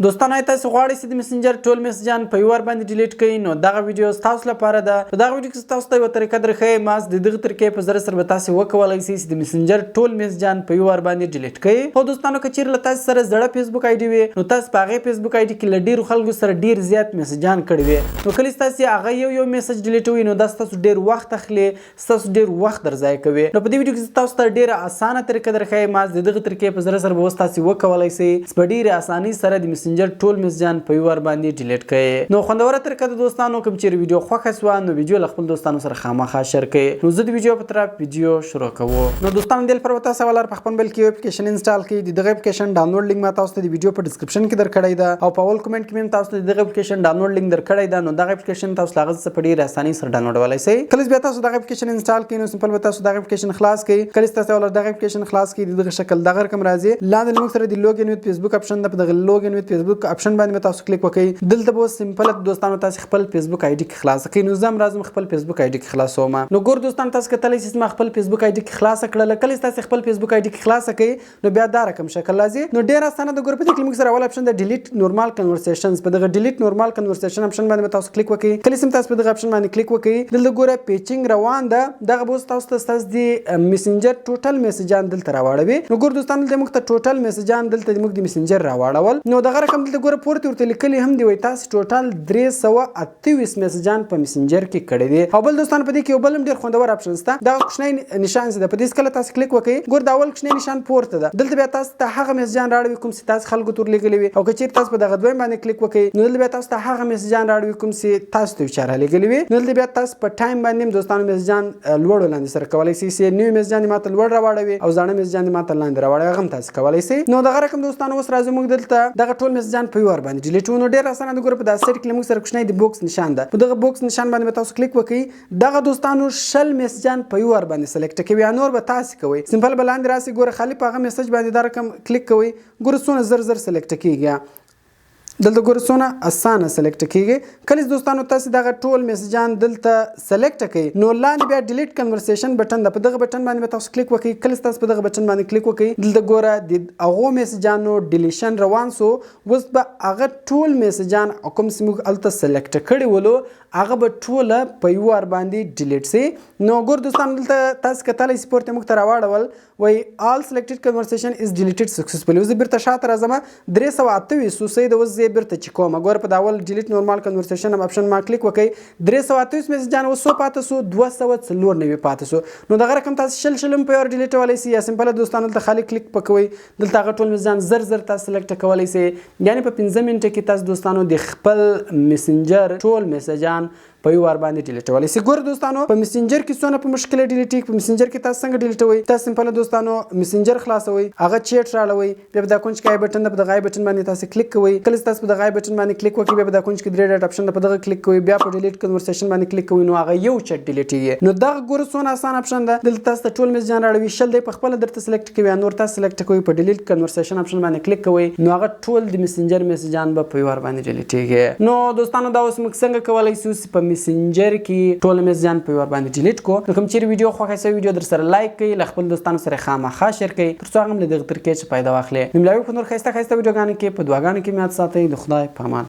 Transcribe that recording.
دوستانو آیا تاسو غواړئ چې د مسنجر ټول میسجان په یو وار باندې ډیلیټ کړئ؟ نو دغه ویډیو ستاسو لپاره ده. په دغه ویډیو کې تاسو ته یوه طریقه درښیم، د دغه طریقې په ذریعه سره به تاسو وکولای شئ چې د مسنجر ټول میسجان په یو وار باندې ډیلیټ کړئ. خو دوستانو، که چیرې له تاسو سره زړه فیسبوک آی ډي وي، نو تاسو په هغې فیسبوک آی ډي کې له ډیرو خلکو سره ډیر زیات میسجان کړي وي، نو کله چې تاسو هغه یو یو میسج ډیلیټوئ، نو دا ستاسو ډیر وخت اخلي، ستاسو ډیر وخت در ضایع کوي. نو په دې ویډیو کې زه تاسو ته ډیره اسانه طریقه درښایم. د دغه طریقې په ذریعه سره به اوس تاسو وکولای شئ چې په ډیره اسانۍ سره د مسنجر ټول میسجان په یو وار باندې ډیلیټ کړئ. نو خوندوره طریقه ده دوستانو. کوم چیرې ویډیو خوښه شوه، نو ویډیو له خپل دوستانو سره خامخا share کړئ. نو زه د ویډیو په طرف ویډیو شروع کوو. نو دوستانو، دې لپاره به تاسو اول په خپل موبایل کې یو اپلیکیشن انسټال کړئ. د دغه اپلیکیشن ډاونلوډ لینک ما تاسو ته د ویډیو په ډیسکریپشن کې درکړی ده او په اول کومنټ کې مې تاسو ته د دغه اپلیکیشن ډاونلوډ لینک درکړی ده. نو دغه اپلیکیشن تاسو له هغه څخه په ډیره اسانۍ سره ډاونلوډولای شئ. کله چې بیا تاسو دغه اپلیکیشن انسټال کړئ، نو سمپل به تاسو دغه اپلیکیشن خلاص کړئ. کله چې تاسو ول دغه اپلیکیشن خلاص کړئ، دغه شکل دغه رقم راځي. لاندې موږ سره د login with Facebook option ده. په دغه login with Facebook option باندې به تاسو کلیک وکړئ. دلته به سمپل دوستانو تاسو خپل فیسبوک آی ډي کې خلاص کړئ. نو زه هم راځم، خپل فیسبوک آی ډي کې خلاصوم. نو ګور دوستان، تاسو کتلی چې ما خپل فیسبوک آی ډي کې خلاص کړل. کله چې تاسو خپل فیسبوک آی ډي کې خلاص کړئ، نو بیا دا رقم شکل راځي. نو ډیر اسانه د ګور، په دې کې موږ سره اول اپشن د delete normal conversations. په دغه delete normal conversation option باندې تاسو کلیک وکړئ. کله چې تاسو په دغه اپشن باندې کلیک وکړئ، دلته ګوره fetching روان ده. دغه به تاسو ته ستاسو د میسنجر ټوټل میسجان دلته راواړوي. نو ګور دوستان، دلته موږ ته ټوټل میسجان دلته موږ د میسنجر راواړول. نو دغه رقم دلته ګوره پورته ورته لیکلي هم دی، وای تاسو ټوټل 328 میسجان په میسنجر کې کړی دي. او بل دوستان، په دې کې یو بل هم ډیر خوندور اپشن شته. دغه کوچنی نشان چې ده، په دې کله تاسو کلیک وکړئ، ګور دا اول کوچنی نشان پورته ده، دلته بیا تاسو ته هغه میسجان راړوي کوم چې تاسو خلکو ته ورلېږلي وي. او که چیرې تاسو په دغه دویم باندې کلیک وکړئ، نو دلته بیا تاسو ته هغه میسجان راړوي کوم چې تاسو ته چا رالیږلي وي. نو دلته بیا تاسو په ټایم باندې دوستانو میسجان لوړ لاندې سره کولای شئ چې نوی میسجان ماته لوړ راواړوي او زاړه میسجان ماته لاندې راواړوي، هغه هم تاسو کولای شئ. نو دغه رقم دوستانو، اوس راځو موږ دلته دغه ټول میسجان په یو وار باندې ډیلیټ. نو ډیر اسانه د ګوره، په دا سایډ کې موږ سره کوچنی د box نشان ده. په دغه box نشان باندې به تاسو کلیک وکړئ. دغه دوستانو 20 میسجان په یو وار باندې select کوي، یا نور به تاسو کوئ. سمپل به لاندې راسي، ګوره خالي په هغه میسج باندې دا رقم کلیک کوئ. ګوره څونه زر زر select کیږي. دلته ګوره څونه اسانه select کیږي. کله چې دوستانو تاسو دغه ټول میسجان دلته select کړئ، نو لاندې بیا delete conversation button ده. په دغه بټن باندې به تاسو کلیک وکړئ. کله چې تاسو په دغه بټن باندې کلیک وکړئ، دلته ګوره د هغو میسجانو deletion روان سو. اوس به هغه ټول میسجان کوم چې موږ هلته select کړي ولو، هغه به ټوله په یو وار باندې delete سي. نو ګور دوستان، دلته تاسو کتلی سي پورته موږ ته راواړول، وای all selected conversation is deleted successfully. اوس بیرته شاته راځم، 328 اوسې د. اوس زه بیرته چې کوم، ګوره په دا اول delete normal conversation option ما کلیک وکړ، 328 میسجان اوس څو پاتې سو؟ 294 پاتې سو. نو دغه رقم تاسو 20 20 هم په یو ډیلیټ ولی سي، یا سمپل دوستانو دلته خالي کلیک پکوي، دلته هغه ټول میسجان زر زر تاسو select کولی سي. یعنی په 5 منټه کې تاسو دوستانو د خپل میسنجر ټول میسجان په یو وار باندې ډیلیټولی سي. ګور دوستانو، په میسنجر کې څونه په مشکله ډیلیټ. په میسنجر کې تاسو څنګه ډیلیټوي؟ تاسو سمپل دوستانو میسنجر خلاصوي، هغه چیټ راړوي، بیا په دا کونج کې i button ده. په دغه i button باندې تاسو کلیک کوئ. کله چې تاسو په دغه i button باندې کلیک وکړئ، بیا په دا کونج کې درې ډاټ اپشن ده، په دغه کلیک کوئ، بیا په delete conversation باندې کلیک کوئ، نو هغه یو چیټ ډیلیټیږي. نو دغه ګور څونه اسان اپشن ده. دلته تاسو ته ټول میسجان راړوي، 20 دی په خپل درته select کوي، نور تاسو select کوئ، په delete conversation option باندې کلیک کوئ، نو هغه ټول د میسنجر میسجان به په یو وار باندې ډیلیټیږي. نو دوستانو، دا اوس موږ څنګه کولای شو چې په میسنجر کې ټول میسجان په یو وار باندې delete کو؟ نو کوم چیرې ویډیو خوښه شوه، ویډیو در سره like کړئ، له خپل دوستانو سره خامخا share کړئ، تر څو هغه هم له دغه طریقې څخه فایده واخلي. نو ملاوي په نور ښایسته ښایسته ویډیوګانو کې. په دعاګانو کې مې یاد ساتئ. د خدای په امان.